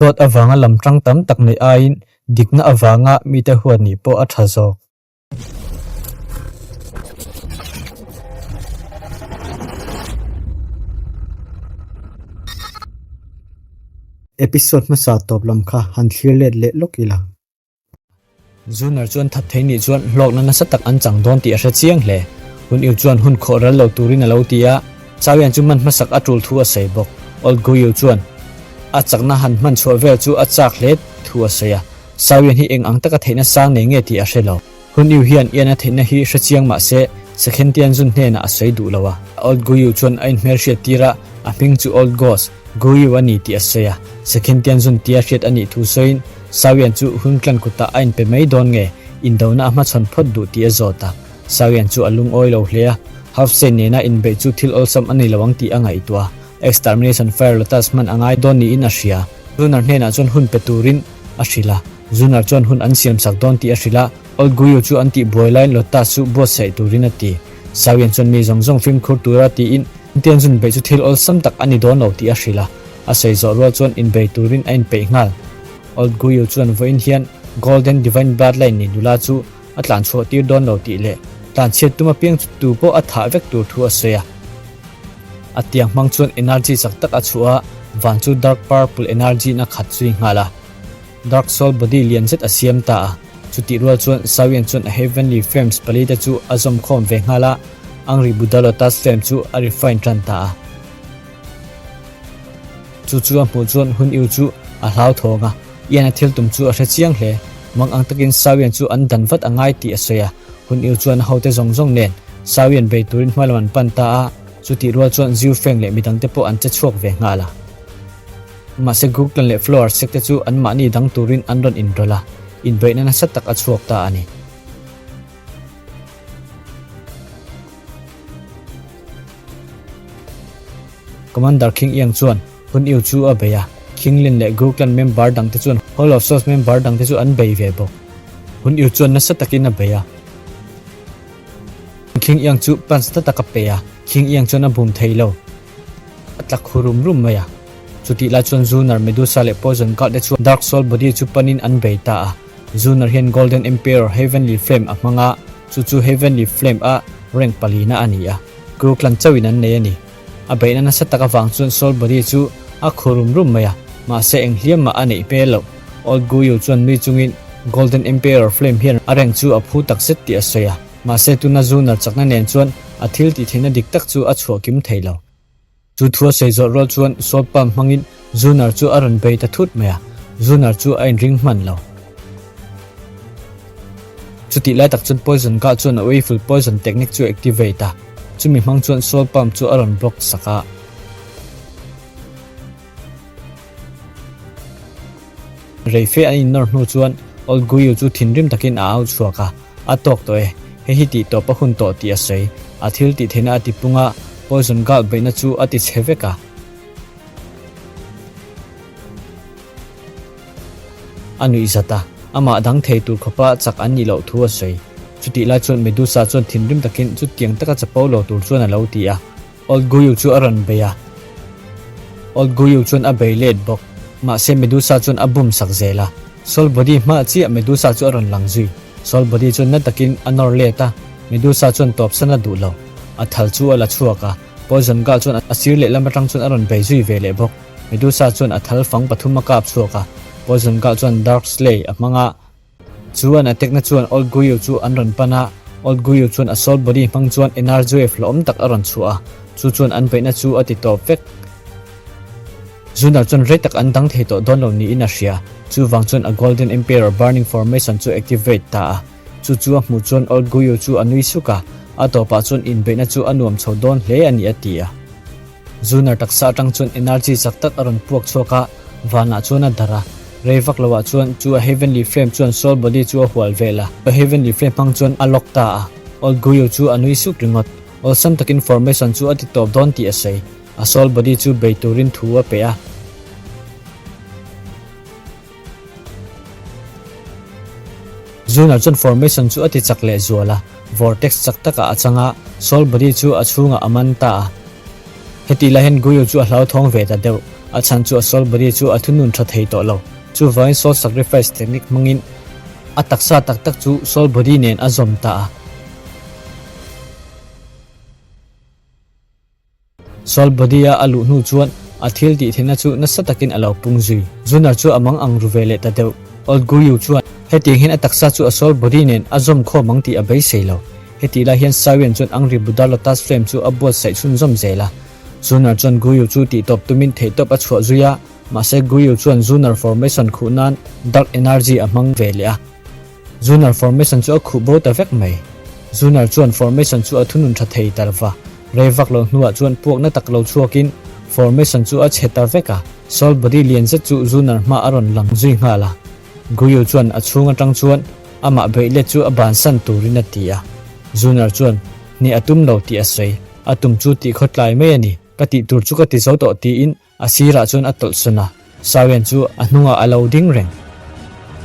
Dawt avanga lam tang tam tak neih aiin dikna avanga mite huat nih pawh a tha zawk. Episode hmasa tawp lam kha han thlir let leh lawk ila. Zunar chuan that thei nih chuan hlawkna nasa tak an chang dawn tih a hre chiang hle. Hun Yu chuan hun khawh ral lo turin a lo ti a, Chaoyan chu hman hmasak a tul thu a sawi bawk. Old Guyu chuan a chakna han hman chhuah vel chu a chak hle thu a sawi a, Chaoyan hi eng ang taka theihna sang nei nge tih a hre lo. Hun Yu hian Ian a theihna hi hre chiang mah se, Sakhen Tianzun hnenah a sawi duh lo a. Old Guyu chuan a inhmelhriat tir a, a hming chu Old Ghost, Guyu a ni tih a sawi a, Sakhen Tianzun tia hriat a nih thu sawiin, Sawian chu Hunklan kutah a inpe mai dawn nge, indona a hmachhawn phawt duh tih a zawt a. Sawian chu a lungawi lo hle a, Halfsane nena inbeih chu thil awlsam a ni lo ang tih a ngaihtuah a, Extermination Fire Lotus hman a ngai dawn niin a hria. Zunar hnenah chuan hun pe turin a hrilh a, Zunar chuan hun an siamsak dawn tih a hrilh a, Old Guyu chu an tih buai laiin Lotus chu buatsaih turin a ti. Sawian chuan mi zawng zawng fimkhur tura tiin Tianzun beih chu thil awlsam tak a ni dawn lo tih a hrilh a, a sawi zawh rual chuan inbei turin a inpeih nghal. Old Guyu chuan vawiin hian Golden Divine Bloodline ni nula chu a tlan chhuah tir dawn lo tih leh tlan chhiat tum apiang chu tu pawh a thah vek tur thu a sawi a. A tiang hmang chuan energy chak tak a chhuah a, van chu dark purple energy in a khat zui nghal a. Dark Soul body lian zet a siam ta a, chutih rual chuan Sawian chuan a Heavenly Flames pali te chu a zawm khawm ve nghal a, Angry Buddha Lotus Flame chu a refine tan ta a. Chu chu a hmuh chuan Hun Yu chu a hlauthawng a, Ian a thil tum chu a hre chiang hle. Mang ang takin Sawian chu an dan vat a ngai tih a sawi a, Hun Yu chuan a hote zawng zawng nen Sawian bei turin hmalam an pan ta a, chutih rual chuan Ziu Feng leh midangte pawh an che chhuak ve nghal a. Mahse Guglan leh Flower sek te chu anmahni dang turin an rawn inrawlh a, inbeihna nasa tak a chhuak ta a ni. Commander King Iang chuan Hun Yu chu a bei a, King Lin leh Guglan member dangte chuan Hall of Souls member dangte chu an bei ve bawk. Hun Yu chuan nasa takin a bei a, King Iang chu punch na tak a pe a, King Iang chuan a bum thei lo. A tla khu rum rum mai a. Chutih lai chuan Zunar, Medusa leh Poison Guard te chuan Dark Soul Body chu panin an bei ta a. Zunar hian Golden Emperor Heavenly Flame a hmang a, chu chu Heavenly Flame a rank palina a ni a. Crew clan chauhin an nei a ni. A beihna nasa tak avang chuan Soul Body chu a khu rum rum mai a, mahse eng hliam mah a neih hmel loh. Old Guyu chuan nui chungin Golden Emperor Flame hian a rank chu a phu takzet tih a sawi a. Mahse tuna Zunar chakna nen chuan a thil tih theihna dik tak chu a chhuah kim thei lo. Chu thu a sawi zawh rual chuan Soul Palm hmangin Zunar chu a rawn bei ta thut mai a, Zunar chu a inring hman lo. Chutih lai tak chuan Poison Guard chuan a Awful Poison technique chu a activate a, chumi hmang chuan Soul Palm chu a rawn block sak a. Reife an innawr hnu chuan Old Guyu chu thinrim takin a au chhuak a, A tawk tawh e, hei hi tih tawp a hun tawh tih a sawi. A thil tih theihna a ti pung a, Poison Guard beihna chu a ti chhe vek a. A nuih zat a, amah dang thei tur khawpa chak an nih loh thu a sawi. Chutih lai chuan Medusa chuan thinrim takin chutiang taka chapo lo tur chuan a lo ti a. Old Guyu chu a rawn bei a, Old Guyu chuan a bei let bawk. Mahse Medusa chuan a bum sak zel a, Soul Body hma chiah Medusa chu a rawn lang zui. Soul Body chuan na takin a nawr let a, Medusa chuan tawp san a duh lo. A thal chu a la chhuak a, Poison Girl chuan a sir lehlam atang chuan a rawn bei zui ve leh bawk. Medusa chuan a thal fang pathum a kap chhuak a, Poison Girl chuan Dark Slay a hmang a, Chu an attack na chuan Old Guyu chu an rawn pan a, Old Guyu chuan a soul body hmang chuan energy wave hlawm tak a rawn chhuah a, chu chuan an beihna chu a ti tawp vek. Zunar chuan rei tak an dang thei tawh dawn lo niin a hria, chuvang chuan a Golden Emperor Burning Formation chu activate ta a, chu chu a hmuh chuan Old Guyu chu a nui suk a, a tawpah chuan inbeihna chu a nuam chho dawn hle a ni a ti a. Zunar taksa atang chuan energy chak tak a rawn puak chhuak a, vanah chuan a darh a. Rei vak loah chuan chu a Heavenly Flame chuan Soul Body chu a hual vel a, a Heavenly Flame hmang chuan a lock ta a. Old Guyu chu a nui suk ringawt. Awlsam takin formation chu a ti tawp dawn tih a sawi. A Soul Body chu bei turin thu a pe a. Zunar chuan formation chu a ti chak leh zual a, vortex chak takah a chang a, Soul Body chu a chhungah a man ta a. Hetih lai hian Guyu chu a hlauthawng ve ta deuh. A chhan chu a soul body chu a thunun tha thei tawh lo. Chuvangin soul sacrifice technique hmangin a taksa tak tak chu soul body nen a zawm ta a. Soul body a a luh hnu chuan a thil tih theihna chu nasa takin a lo pung zui. Zunar chu a mang ang ru ve leh ta deuh. Old Guyu chuan hetiang hian a taksa chu a soul body nen a zawm khawm ang tih a beisei lo. Hetih lai hian Saiwen chuan Angry Buddha Lotus Flame chu a buatsaih chhunzawm zel a. Zunar chuan Guyu chu tihtawp tumin theihtawp a chhuah zui a, mahse Guyu chuan Zunar Formation khuh nan Dark Energy a hmang ve leh a. Zunar Formation chu a khuh bo ta vek mai. Zunar chuan Formation chu a thunun tha thei ta lova, rei vak lo hnuah chuan puakna tak lo chhuakin Formation chu a chhe ta vek a, Soul Body lian zet chu Zunar hma a rawn lang zui nghal a. Guyu chuan a chhung atang chuan amah beih let chu a bansan turin a ti a. Zunar chuan hneh a tum lo tih a sawi. A tum chu tih khawtlai mai a ni. Ka tih tur chu ka ti zo tawh tiin a sirah chuan a tawlh sawn a. Sawian chu a hnungah a lo ding reng.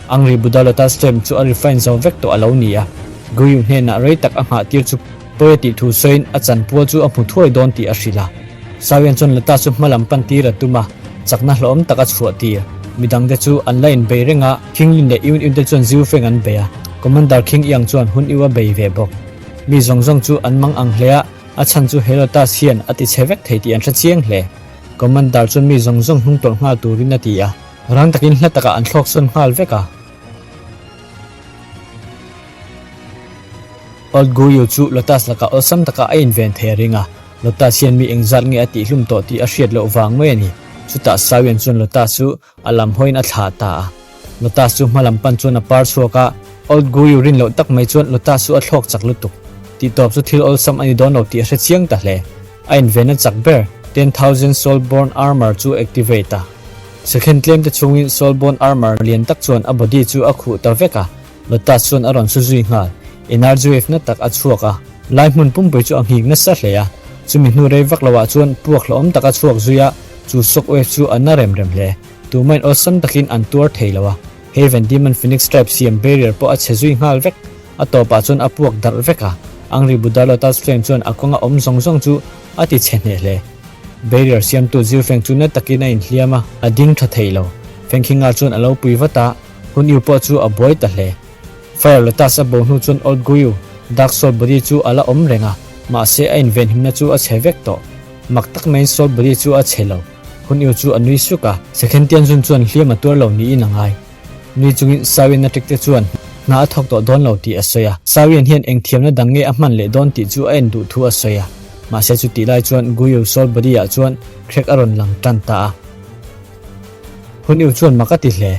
Angri Buddha Lotus Stem chu a refine zo vek tawh a lo ni a. Guyu hnenah rei tak a nghah tir chu pawi a tih thu sawiin a chanpual chu a hmu thuai dawn tih a hrilh a. Sawian chuan Lotus chu hma lam pan tir a tum a, chakna hlawhawm tak a chhuah tir. Midangte chu an la inbei reng a, King Lin leh Yun Yun te chuan Ziu Feng an bei a, Commander King Yang chuan Hun Yu a bei ve bawk. Mi zawng zawng chu an mang ang hle a, a chhan chu Helotas hian a ti chhe vek thei tih an hre chiang hle. Commander chuan mi zawng zawng hnung tawlh nghal turin a ti a, rang takin hla takah an thlawk sawn nghal vek a. Old Guyu chu Lotus lakah awlsam takah a inven thei a ring a, Lotus hian mi engzat nge a tihhlum tawh tih a hriat loh vang mai a ni. Chutah Sawian chuan Lotus chu a lam hawiin a thlah ta a. Lotus chu hma lam pan chuan a par chhuak a, Old Guyu rin loh tak mai chuan Lotus chu a thlawk chak lutuk. Tihtawp chu thil awlsam a ni dawn lo tih a hre chiang ta hle. A invenna chak ber, 10,000 Soulborn Armor chu activate a. Second tlem te chhungin Soulborn Armor lian tak chuan a body chu a khuh ta vek a, Lotus chuan a rawn su zui nghal. Energy wave na tak a chhuak a, lai hmun pumpui chu a nghik nasa hle a. Chumi hnu rei vak loah chuan puak hlauhawm tak a chhuak zui a, chu shock wave chu a na rem rem hle. Tumain awlsam takin an tuar thei lo a, Heaven Demon Phoenix Tribe siam barrier pawh a chhe zui nghal vek. A tawpah chuan a puak darh vek a, Angry Buddha Lotus Flame chuan a kawnga awm zawng zawng chu a ti chhe hneh hle. Barrier siamtu Zirfeng chu na takin a inhliam a, a ding tha thei lo. Fengkhinga chuan a lo pui vat a, Hun Yu pawh chu a buai ta hle. Fire Lotus a bo hnu chuan Old Guyu, Dark Soul Body chu a la awm reng a, mahse a invenhimna chu a chhe vek tawh. Mak tak maiin Soul Body chu a chhe lo. Hun Yu chu a nui suk a, Second Tianjun chuan hliam a tuar lo niin a ngai. Nui chungin Sawian a ṭikte chuan hna a thawk tawh dawn lo tih a sawi a. Sawian hian eng thiamna dang nge a hman leh dawn tih chu a en duh thu a sawi a. Mahse chutih lai chuan Guyu Soul Body ah chuan crack a rawn lang tan ta a. Hun Yu chuan mak a ti hle.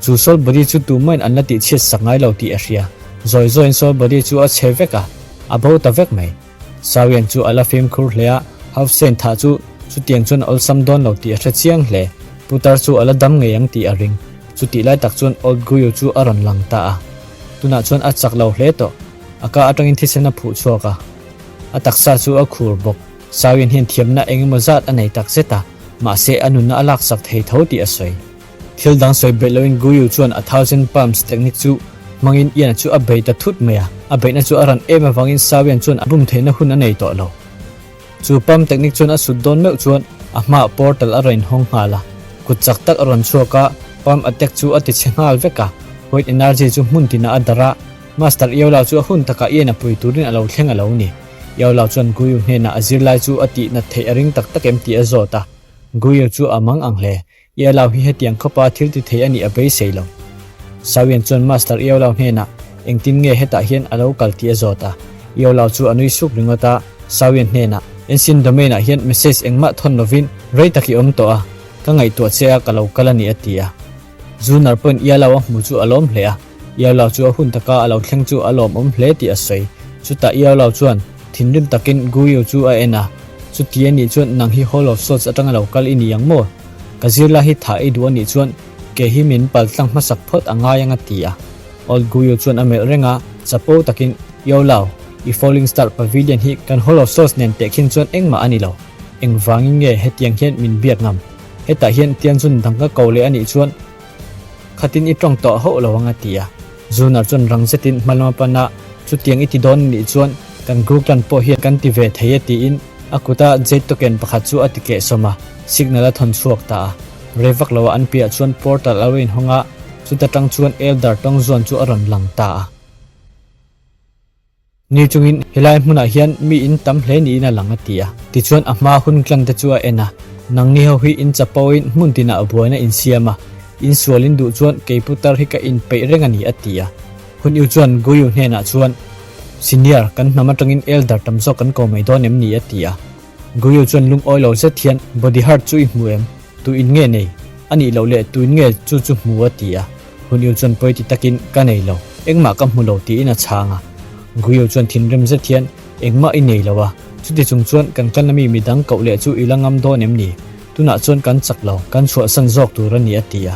Chu Soul Body chu tumahin an la tih chhiat sak ngai lo tih a hria. Zawi zawiin Soul Body chu a chhe vek a, a bo ta vek mai. Sawian chu a la fimkhur hle a, Hausen thah chu chutiang chuan a awlsam dawn lo tih a hre chiang hle. Putar chu a la dam ngei ang tih a ring. Chutih lai tak chuan Old Guyu chu a rawn lang ta a. Tunah chuan a chak lo hle tawh. A ka atangin thisen a phuh chhuak a. A taksa chu a khur bawk. Sawian hian thiamna eng emaw zat a nei tak zet a, mahse a nunna a laksak thei tho tih a sawi. Thil dang sawi beih loin Guyu chuan a Thousand Palms technique chu hmangin Ian chu a bei ta thut mai a, a beihna chu a ran em avangin Sawian chuan a bum theihna hun a nei tawh lo. Chu palm technique chuan a sut dawn meuh chuan a hmaah portal a rawn inhawng nghal a, kut chak tak a rawn chhuak a, palm attack chu a ti chhe nghal vek a, white energy chu hmun tinah a darh a, Master Iola chu a hun takah Ian a pui turin a lo thleng a lo ni. Iola chuan Guyu hnenah a zirlai chu a tihnat theih a ring tak tak em tih a zawt a, Guyu chu a mang ang hle. Iau hi hetiang khawpa thil ti thei a nih a beisei lo. Sawian chuan Master Iau hnenah engtin nge hetah hian a lo kal tih a zawt a. Iau chu a nui suk ringawt a, Sawian hnenah, Ancient Domain ah hian message engmah thawn lovin rei tak i awm tawh a, ka ngaihtuah che a ka lo kal a ni a ti a. Zunar pawhin Iau a hmu chu a lawm hle a, Iau chu a hun taka a lo thleng chu a lawmawm hle tih a sawi. Chutah Iau chuan thinrim takin Guyu chu a en a, Chuti a nih chuan nang hi Hall of Swords atanga lo kal i ni ang maw? Ka zirlai hi tha ei duh a nih chuan ke hi min pal tlang hmasak phawt a ngai ang a ti a. Old Guyo chuan a melh reng a, chapo takin, Yo Lao, i Falling Star Pavilion hi kan Hall of Souls nen tehkhin chuan engmah a ni lo. Engvangin nge hetiang hian min biak ngam? Hetah hian Tianjun dang ka ko leh a nih chuan khatin i tawng tawh hauh lo ang a ti a. Zunar chuan rang zetin hma lama pan a, Chutiang i ti dawn a nih chuan kan Gu Clan pawh hian kan ti ve thei e tiin. A kuta Jade token pakhat chu a ti kehsawm a, signal a thawn chhuak ta a. Rei vak loah an piah chuan portal a lo inhawng a, chuta tang chuan Elder Tawngzuan chu a rawn lang ta a. Ni chungin helai hmunah hian mi in tam hle niin a lang a ti a. Tichuan a hma hun tlang te chu a en a, Nangni ho hi in chapo in hmun tinah buaina in siam a, in sual in duh chuan kei putar hi ka inpeih reng a ni a ti a. Hun Yu chuan Guyu hnenah chuan, Senior, kan hnam atangin elder tam zawk kan ko mai dawn em ni a ti a. Guyu chuan lungawi lo zet hian, Body hard chu i hmu em? Tu in nge nei? A nih loh leh tu in nge chu chu hmu a ti a. Hun Yu chuan pawi ti takin, Ka nei lo. Engmah ka hmu lo tiin a chhang a. Guyu chuan thinrim zet hian, Engmah i nei lo a. Chuti chung chuan kan kalna mi midang koh leh chu i la ngam dawn em ni? Tunah chuan kan chak lo, kan chhuahsan zawk tur a ni a ti a.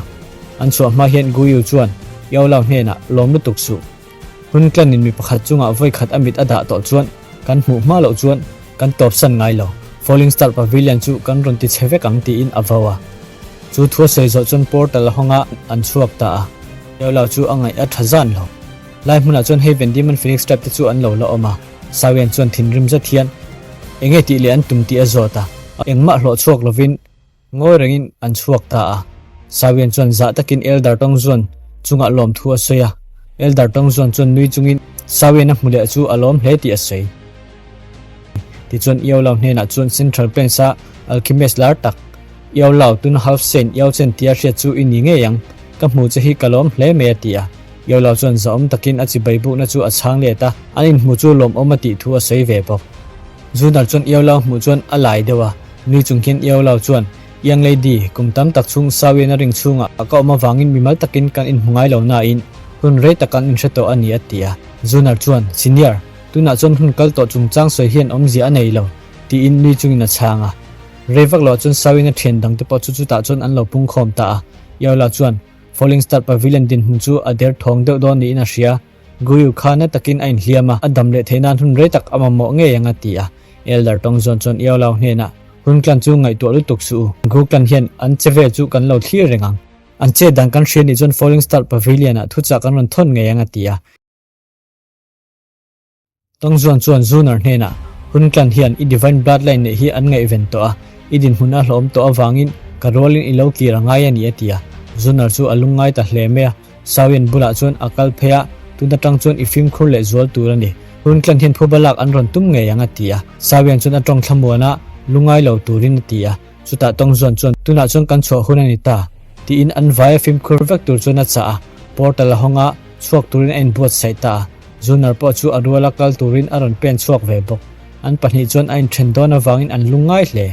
An chhuah hma hian Guyu chuan Yao Lao hnenah lawm lutuk suh. Hun tlanin mi pakhat chungah vawi khat a mit a dah tawh chuan kan hmuh hma loh chuan kan tawpsan ngai lo. Falling Star Pavilion chu kan rawn ti chhe vek ang tiin a vau a. Chu thu a sawi zawh chuan portal a hawng a, an chhuak ta a. Yao Lao chu a ngaih a tha zan lo. Lai hmunah chuan Haven Demon Phoenix Tribe te chu an lo la awm a. Sawian chuan thinrim zet hian enge tih leh an tum tih a zawt a. Engmah hlawh chhuak lovin Ngawi rengin an chhuak ta a. Sawian chuan zah takin Elder Tawngzuan chungah lawmthu a sawi a. Elder Tawngzuan chuan nui chungin Sawian a hmu leh chu a lawm hle tih a sawi. Tichuan Iau Lau hnenah chuan Central Plains-a alchemist lar tak, Iau Lau tuna Half Saint Iau Chen tia hriat chu i ni ngei ang, ka hmu che hi ka lawm hle mai a ti a. Iau Lau chuan zahawm takin a chibai bukna chu a chhang let a, an inhmu chu lawmawm a tih thu a sawi ve bawk. Zunar chuan Iau Lau hmuh chuan a lai deuh a. Nui chung hian Iau Lau chuan, Young Lady, kum tam tak chhung Sawian a ring chhungah a ka awm avangin mimal takin kan inhmu ngai lo nain hun rei tak kan inhre tawh a ni a ti a. Zunar chuan, Senior, tunah chuan hun kal tawh chungchang sawi hian awmzia a nei lo, tiin nui chungin a chhang a. Rei vak loah chuan Sawian a thian dangte pawh chu chutah chuan an lo pungkhawm ta a. Iau Lau chuan, Falling Star Pavilion dinhmun chu a derthawng deuh dawn niin a hria. Guyu kha na takin a inhliam a, a dam leh theih nan hun rei tak a mamawh ngei ang a ti a. Elder tawng zawn chuan Iau Lau hnenah, Hun tlan chu ngaihtuah lutuk suh u. Gu tlan hian an che vel chu kan lo thlir reng ang. An che dan kan hria nih chuan Falling Star Pavilion ah thuchah kan rawn thawn ngei ang a ti a. Tawng zawn chuan Zunar hnenah, Hun tlan hian i Divine Bloodline neih hi an ngaihven tawh a, i dinhmun a hlawm tawh avangin ka rualin i lo kir a ngai a ni a ti a. Zunar chu a lungngai ta hle mai a. Sawian bulah chuan a kal phei a, tun atang chuan i fimkhur leh zual tur a ni. Hun tlan hian phuba lak an rawn tum ngei ang a ti a. Sawian chuan a tawng thlamuan a, lungai lo turin a ti a. Chutah tawngzuan chuan, Tunah chuan kan chhuah hun a ni ta, tiin an vaia fimkhur vek tur chuan a chah a. Portal a hawng a, chhuak turin a inbuatsaih ta a. Zunar pawh chu a ruala kal turin a rawn pen chhuak ve bawk. An pahnih chuan a inthen dawn avangin an lungngai hle.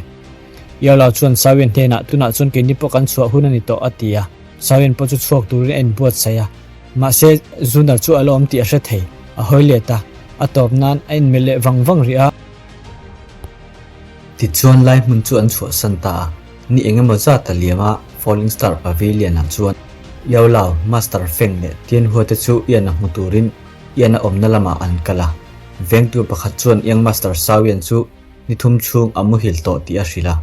Iaulau chuan Sawian hnenah, Tunah chuan keini pawh kan chhuah hun a ni tawh, a ti a. Sawian pawh chu chhuak turin a inbuatsaih a, mahse Zunar chu a la awm tih a hre thei. A hawi let a, a tawp nan a inmelh leh vang vang rih a. Tichuan lai hmun chu an chhuahsan ta a, ni eng emaw zat a liam a, Falling Star Pavilion ah chuan Yao Lao, Master Feng leh Tian Hua te chu Ian a hmu turin Ian a awmna lamah an kal a. Vengtu pakhat chuan Young Master Sawian chu ni thum chhung a muhil tawh tih a hrilh a.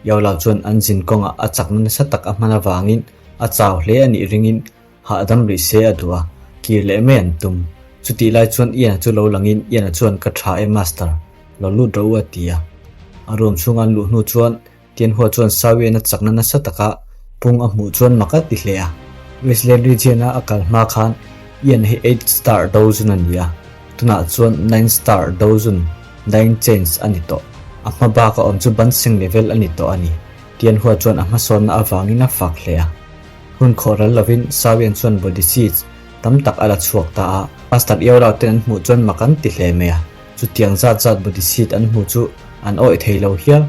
Yaola chuan an zin kawngah a chakna nasa tak a hman avangin a chau hle a nih ringin hahdam rih se a duh a, kir leh mai an tum. Chutih lai chuan Ian-a chu lo langin Ian-a chuan ka tha e Master, lo lut rawh u a ti a. A room chhunga an luh hnu chuan Tianhua chuan Sawian-a chakna nasa taka pung a hmuh chuan mak a ti hle a. Wasteland Region-a a kal hma khan Ian-a hi Eight Star Dozun a ni a, tunah chuan Nine Star Dozun Nine Chains a ni tawh. A hma bak a awm chu Bansing level a ni tawh a ni. Tianhua chuan a hmasawnna avangin a fak hle a. Hun khawh ral lovin Sawian chuan body seeds tam tak a la chhuak ta a. Master Iorao ten an hmuh chuan mak an ti hle mai a. Chutiang zat zat body seed an hmuh chu an awih thei lo hial.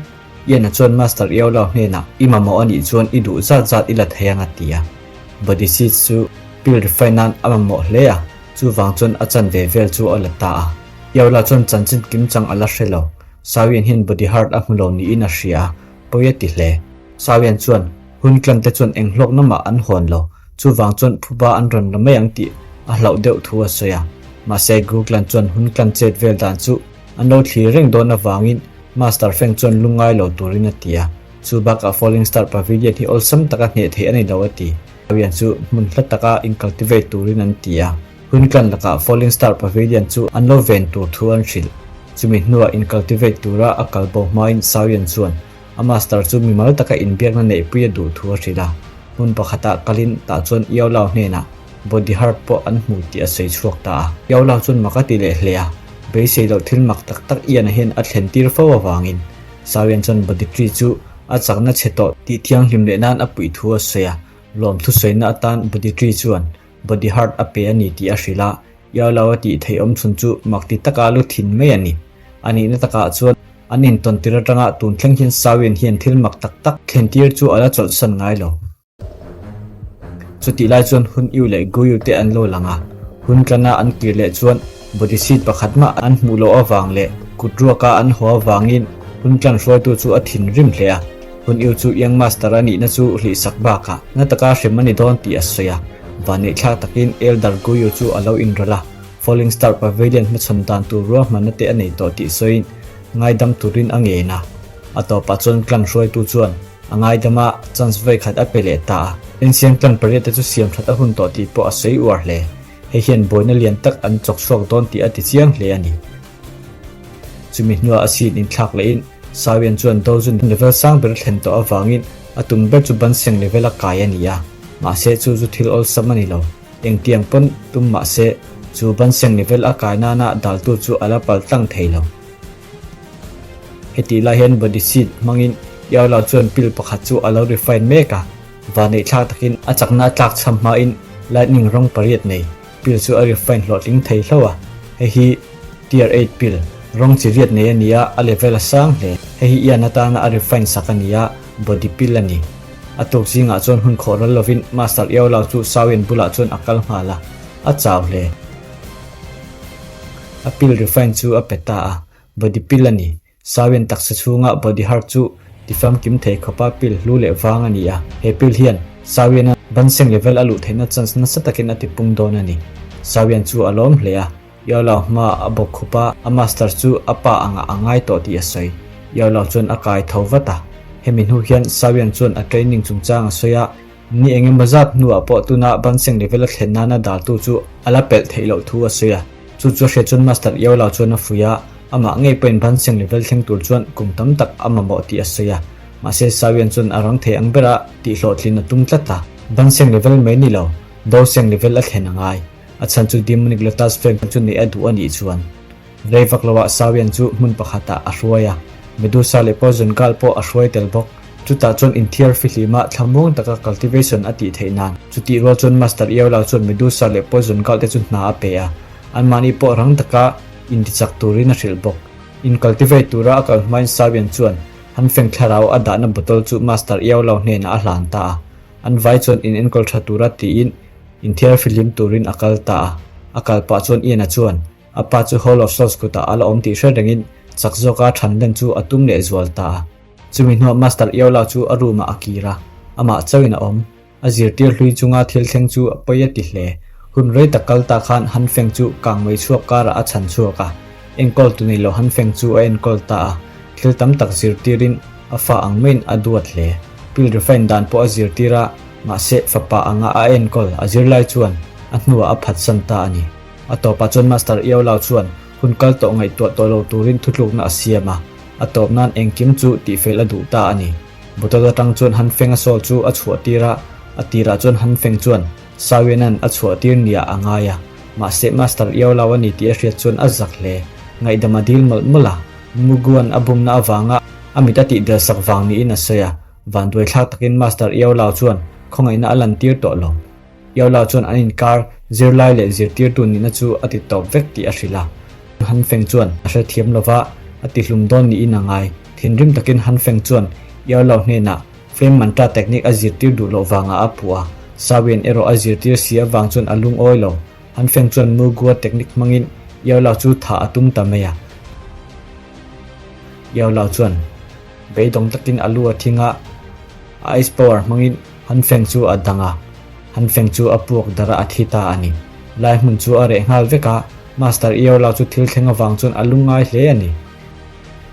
Ian-a chuan Master Iorao hnenah i mamawh a nih chuan i duh zat zat i la thei ang a ti a. Body seeds chu pill refine nan a mamawh hle a, chuvang chuan a chanve vel chu a la ta a. Yaola chuan chanchin kimchang a la hre lo. Sawian hian body hard a hmu lo niin a hria a, pawi a ti hle. Sawian chuan, Hun tlan te chuan eng hlawkna mah an hawn lo, chuvang chuan phuba an rawn la mai ang tih a hlauh deuh thu a sawi a. Mahse, Guglan chuan hun tlan chet vel dan chu an lo thlir reng dawn avangin Master Feng chuan lungngai lo turin a ti a. Chu bakah Falling Star Pavilion hi awlsam taka hneh theih a ni lo a ti. Sawian chu hmun hla taka incultivate turin an ti a. Hun tlan lakah Falling Star Pavilion chu an lo ven tur thu an hrilh. Chumi hnuah in-cultivate tura a kal bo hmain Sawian chuan a master chu mimal taka inbiakna neihpui a duh thu a hrilh a. Hmun pakhatah kalin tah chuan Yao Lao hnenah body heart pawh an hmu tih a sawi chhuak ta a. Yao Lao chuan mak a ti leh hle a, beisei loh thil mak tak tak Ian-a hian a thlen tir fo avangin Sawian chuan body tree chu a chakna chhe tawh tih thianghlim leh nan a puih thu a sawi a. Lawmthu sawina atan body tree chuan body heart a pe a ni tih a hrilh a. Yao Lao a tih theih awm chhun chu mak ti taka lu thin mai a ni. A nihna takah chuan an intawn tir atanga tun thleng hian Sawian hian thil mak tak tak thlen tir chu a la chawlhsan ngai lo. Chutih lai chuan Hun Yu leh Gu Yu te an lo lang a, hun tlana an kir leh chuan body seat pakhat mah an hmuh loh avang leh kut ruaka an haw avangin hun tlan hruaitu chu a thinrim hle a. Hun Yu chu Young Master a nihna chu hlihsak bakah na taka hrem a ni dawn tih a sawi a. Vanneihthlak takin Elder Guyu chu a lo inrawlh a, Falling Star Pavilion hmachhawn dan tur ruahmanna te a nei tawh tih sawiin ngaidam turin a ngen a. A tawpah chuan clan hruaitu chuan a ngaidam a, chance vawi khat a pe leh ta a. Ensiang clan pariat te chu siam that a hun tawh tih pawh a sawi uar hle. Hei hian buaina lian tak an chawk chhuak dawn tih a ti chiang hle a ni. Chumi hnuah a sin inthlak lehin Sawian chuan Dozun level sang ber a thlen tawh avangin a tum ber chu Banseng level a kai a ni a, mahse chu chu thil awlsam a ni lo. Engtiang pawn tum mahse chu Banseng level a kai nana daltu chu a la pal tlang thei lo. Hetih lai hian body seat hmangin Yaola chuan pill pakhat chu a lo refine mek a, vaneihthlak takin a chakna a tlak chham hmain lightning rawng pariat nei Pill chu a refine hlawhtling thei hlauh a, hei hi Tier eight pill, rawng chi riat nei a ni a, a level a sang hle. Hei hi Ian atana a refine sak a ni a, body pill a ni. A tuk zingah chuan hun khawh ral lovin Master Yao Lao chu Sawian bulah chuan a kal nghal a, a chau hle. A pill refine chu a pe ta a, body pill a ni. Sawian taksa chhunga body heart chu tifamkim thei khawpa pil hlu leh vang a ni a, he pil hian Sawiana banseng level a luh theihna chance nasa takin a tipung dawn a ni. Sawian chu a lawm hle a, Yaolao hma a bawk khup a, a master chu a pa angah a ngai tawh tih a sawi. Yaolao chuan a kai tho vat a, hemi hnu hian Sawian chuan a training chungchang a sawi a, Ni eng emaw zat hnuah pawh tuna Banseng level a thlen nana daltu chu a la pelh theih loh thu a sawi a. Chu chu a hriat chuan Master Iola chuan a fuih a, amah ngei pawhin Banseng level thleng tur chuan kum tam tak a mamawh tih a sawi a. Mahse Sawian chuan a rang thei ang bera tihhlawhtlin a tum tlat a. Banseng level mai ni lo, Doseng level a thlen a ngai. A chhan chu Demonic Lotus Flame chu neih a duh a nih chuan. Rei vak loah Sawian chu hmun pakhatah a hruai a, Medusa leh Poison Girl pawh a hruai tel bawk. Chutah chuan inthiar fihlima thlamuang taka cultivation a tih theih nan. Chutih rual chuan Master Iola chuan Medusa leh Poison Girl te chu hna a pe a, anmahni pawh rang taka intichak turin a hrilh bawk. In cultivate tura a kal hmain Sawian chuan Han Feng thlarau a dahna bottle chu Master Iola hnenah a hlan ta a, an vai chuan in enkawl tha tura tiin inthiar fihlim turin a kal ta a. A kal pah chuan Ian-a chuan A pa chu Hall of Souls kutah a la awm tih hre rengin chak zawka than len chu a tum leh zual ta a. Chumi hnuah Master Iola chu a room ah a kir a, amah chauhin a awm. A zirtir hlui chunga thil thleng chu a pawi a ti hle. Hun rei tak kal ta khan Han Feng chu kang mei chhuak karah a chhan chhuak a, enkawl tu nei lo Han Feng chu a enkawl ta a. Thil tam tak zirtirin a fa ang maiin a duat hle. Pill refine dan pawh a zirtir a, mahse fapa anga a enkawl a zirlai chuan a hnuah a phatsan ta a ni. A tawpah chuan Master Iolau chuan hun kal tawh ngaihtuah tawh lo turin thutlukna a siam a, a tawp nan engkim chu tihfel a duh ta a ni. Bottle atang chuan Han Feng-a sawl chu a chhuah tir a, a tirah chuan Han Feng chuan Sawianan a chhuah tir niah a ngai a, mahse Master Iolau a ni tih a hriat chuan a zak hle. Ngaihdam a dil mawlh mawlh a, Muguan a bumna avanga a mit a tihdel sak vang niin a sawi a, vanduaithlak takin Master Iolau chuan khawngaihna a lantir tawh lo. Iola chuan an inkar zirlai leh zirtirtu nihna chu a ti tawp vek tih a hrilh a. Han Feng chuan a hrethiam lova, a tihlum dawn niin a ngai. Thinrim takin Han Feng chuan Iola hnenah Flame Mantra technique a zirtir duh loh vangah a puh a, Sawian erawh a zirtir si avang chuan a lungawi lo. Han Feng chuan Mu Gua technique hmangin Iola chu thah a tum ta mai a. Iola chuan beidawng takin a lu a thing a, a ice power hmangin Han Feng chu a dang a, Han Feng chu a puak darh a, a thi ta a ni. Lai hmun chu a reh nghal vek a, Master Iola chu thil thleng avang chuan a lungngai hle a ni.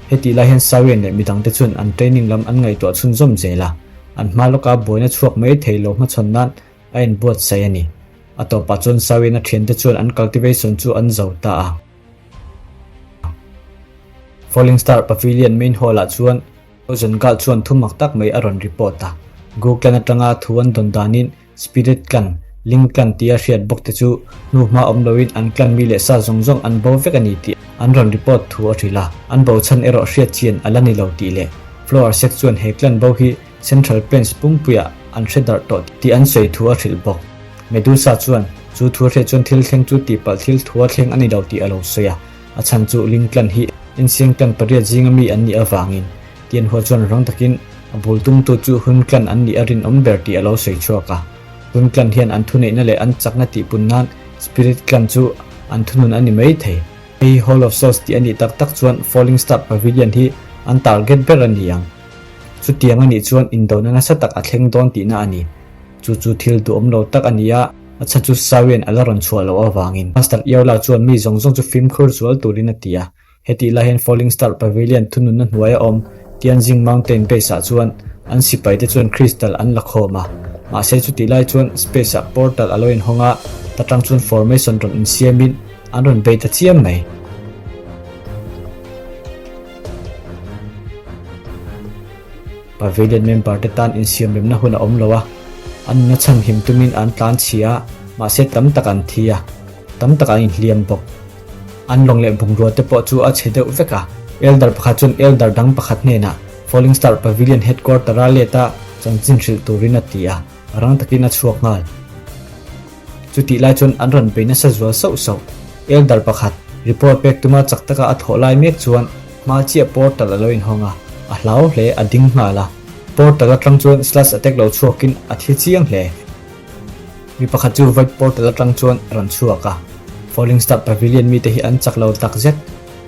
Hetih lai hian Sawian leh midangte chuan an training lam an ngaihtuah chhunzawm zel a, an hma lawka buaina chhuak mai thei lo hmachhawn nan a inbuatsaih a ni. A tawpah chuan Sawian a thiante chuan an cultivation chu an zo ta a. Falling Star Pavilion main hall ah chuan Frozen Girl chuan thu mak tak mai a rawn report a. Gu clan atanga thu an dawn danin Spirit clan, Ling clan tia hriat bawk te chu hnu hma awm loin an clan mi leh sa zawng zawng an bo vek a ni tih an rawn report thu a hrilh a. An bo chhan erawh hriat chian a la ni lo tih leh Flower Sect chuan he clan bo hi Central Plains pumpuiah an hre darh tawh tih an sawi thu a hrilh bawk. Medusa chuan chu thu a hriat chuan thil thleng chu tihpalh thil thu a thleng a ni lo tih a lo sawi a. A chhan chu Ling clan hi Insiang clan pariat zinga mi an nih avangin Tianhua chuan rang takin a bul tumtu chu Hun clan an nih a rinawm ber tih a lo sawi chhuak a. Hun clan hian an thuneihna leh an chakna tihpun nan Spirit clan chu an thunun a ni mai thei. Hei hi Hall of Souls tih a nih tak tak chuan Falling Star Pavilion hi an target ber a ni ang. Chutiang a nih chuan indona nasa tak a thleng dawn tihna a ni. Chu chu thil duhawm lo tak a ni a, a chhan chu Sawian a la rawn chhuah loh avangin. Master Iola chuan mi zawng zawng chu fimkhur zual turin a ti a. Hetih lai hian Falling Star Pavilion thununna hnuaia awm Tianjing Mountain Base ah chuan an sipai te chuan crystal an la khawm a. Mahse chutih lai chuan space ah portal a lo inhawng a, ta tang chuan formation rawn insiamin an rawn bei ta chiam mai. Pavilion member te tan insiamremna hun a awm lo a, an nuna chhanhim tumin an tlan chhi a, mahse tam tak an thi a, tam tak an inhliam bawk. An lawng leh bungrua te pawh chu a chhe deuh vek a. Elder pakhat chuan elder dang pakhat hnenah Falling Star Pavilion headquarter a let a chanchin hrilh turin a ti a, rang takin a chhuak nghal. Chutih lai chuan an rawn bei nasa zual sauh sauh. Elder pakhat, report pek tuma chak taka a thawh lai mek chuan hma chiah portal a lo inhawng a, a hlau hle, a ding nghal a. Portal atang chuan slash attack lo chhuakin a thi chiang hle. Mi pakhat chu void portal atang chuan a rawn chhuak a, Falling Star Pavilion mite hi an chak lo takzet.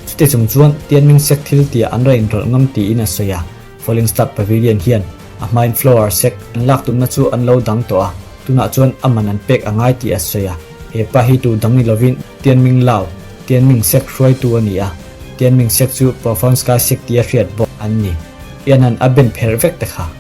Chuti chung chuan Tianming sek thil tia an rawn inrawlh ngam tiin a sawi a. Falling Star Pavilion hian a hmain flower sek an lak tumna chu an lo dang tawh a, tunah chuan a man an pek a ngai tih a sawi a. He pa hi tu dang ni lovin Tianming Lao, Tianming sek hruaitu a ni a, Tianming sek chu Profound Sky sek tia hriat bawk an ni. Ian-a'n a ben pherh vek te kha.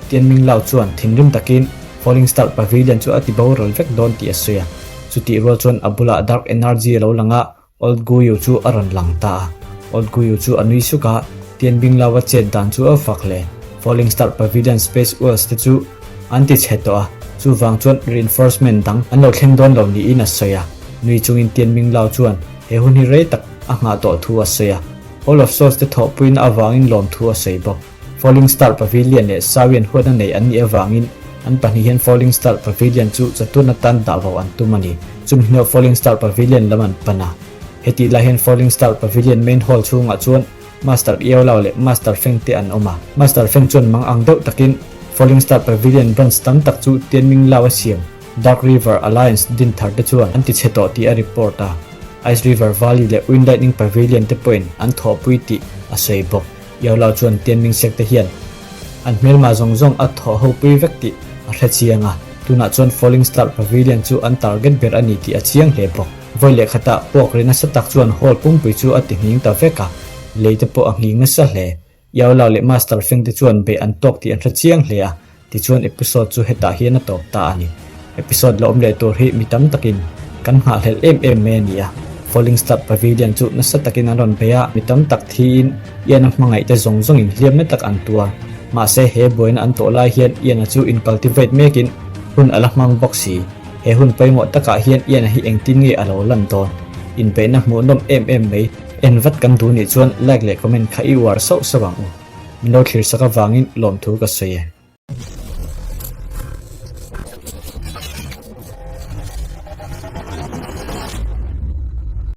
Tianming Lao chuan thinrim takin Falling Star Pavilion chu a ti boral vek dawn tih a sawi a, chutih rual chuan a bulah Dark Energy a lo lang a, Old Guyu chu a rawn lang ta a. Old Guyu chu a nui suk a, Tianbing Lao a chet dan chu a fak hle. Falling Star Pavilion Space Wells te chu an ti chhe tawh a, chuvang chuan reinforcement dang an lo thleng dawn lo niin a sawi a. Nui chungin Tianbing Lao chuan he hun hi rei tak a nghah tawh thu a sawi a, Hall of Souls te thawhpuina avangin lawmthu a sawi bawk. Falling Star Pavilion leh Sawian huatna nei an nih avangin an pahnih hian Falling Star Pavilion chu chatuan atan dah vo an tum a ni. Chumi hnuah Falling Star Pavilion lam an pan a. Hetih lai hian Falling Star Pavilion main hall chhungah chuan Master Iolao leh Master Feng te an awm a. Master Feng chuan mang ang deuh takin Falling Star Pavilion branch tam tak chu Tianming Lao a siam Dark River Alliance din thar te chuan an ti chhe tawh tih a report a. Ice River Valley leh Wind Lightning Pavilion te pawhin an thawhpui tih a sawi bawk. Iaulau chuan Tianming Sek te hian an hmelma zawng zawng a thawh ho pui vek tih a hre chiang a, tunah chuan Falling Star Pavilion chu an target ber a ni tih a chiang hle bawk. Vawi leh khatah puak ri nasa tak chuan hall pumpui chu a ti nghing ta vek a, lei te pawh a nghing nasa hle. Iaulau leh Master Feng te chuan beih an tawk tih an hre chiang hle a, Tichuan episode chu hetah hian a tawp ta a ni. Episode la awm leh tur hi mi tam takin kan nghahhlelh em em mai a ni a. Falling Star Pavilion chu nasa takin an rawn bei a, mi tam tak thiin Ian-a hmangaihte zawng zawngin hliamna tak an tuar. Mahse he buaina an tawh lai hian Ian-a chu in-cultivate mekin hun a la hmang bawk si. He hun pawimawh takah hian Ian-a hi engtin nge a lo lan dawn? Inbeihna hmuhnawm em em mai. En vat kan duh nih chuan like leh comment kha i uar sauh sauh ang u. Min lo thlir sak avangin lawmthu ka sawi e.